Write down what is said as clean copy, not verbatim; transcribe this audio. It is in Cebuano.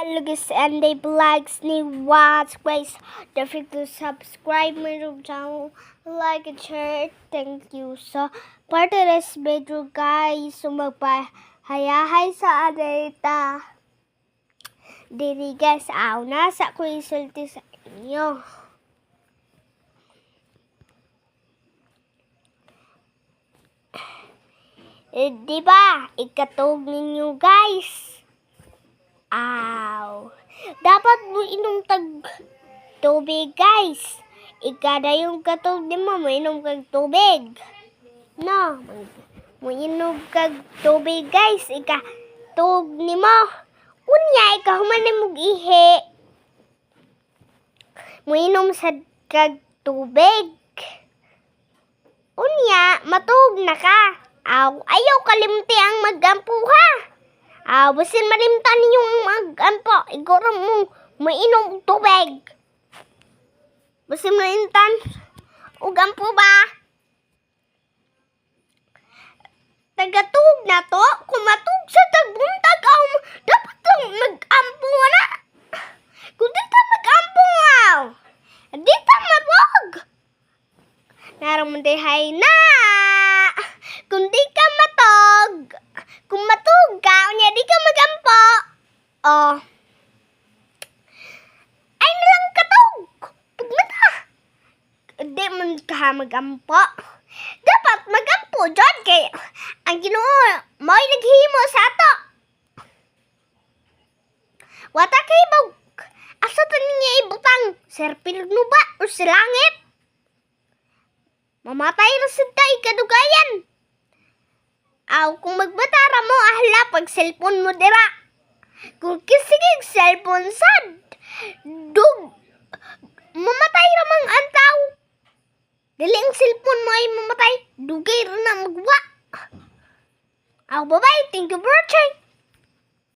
Lucas and the Vlogs ni Watch, guys. Don't forget to subscribe my YouTube channel, like and share. Thank you so part of this video, guys. So magpahayahay sa adeta. Diri, guys, aw nasa ko isulti sa inyo. Eh, di ba? Ikatog ninyo, guys. Aw. Dapat mo inom tag tubig, guys. Ikada yung katog di mo, mainom kag tubig. No, mo inom kag tubig, guys. Ika tug nimo. Unya ika human mo ihi. Mo inom sad kag tubig. Unya matug na ka. Aw, ayaw kalimti ang magampo ha. Aw, basin malimtan ninyo ang magampo. Igoro mo mainom og tubig. Basin malimtan og ampo ba? Tagatug na to, kung matug sa tagbuntag, aw, dapat lang mag-ampo na. Kung di ta mag-ampo, aw, di ta matug. Naramon hay na. Kung di ka matog, kung matug ka, unya di ka magampo. Oh. Ay na lang katog. Pagmata. Di man ka magampo. Dapat magampo jud kay ang Ginoo mao'y naghimo sa ato. Wata kay bag asa ta niya ibutang serpil ba o sa langit? Mamatay ra sad ta ikadugayan. Aw, kung magbatara mo, ahla pag cellphone mo dira. Kung kisigig cellphone sad, dug, mamatay ra mang ang tao. Dili ang cellphone mo ay mamatay, dugay ra na magwa. Aw, bye-bye. Thank you for watching.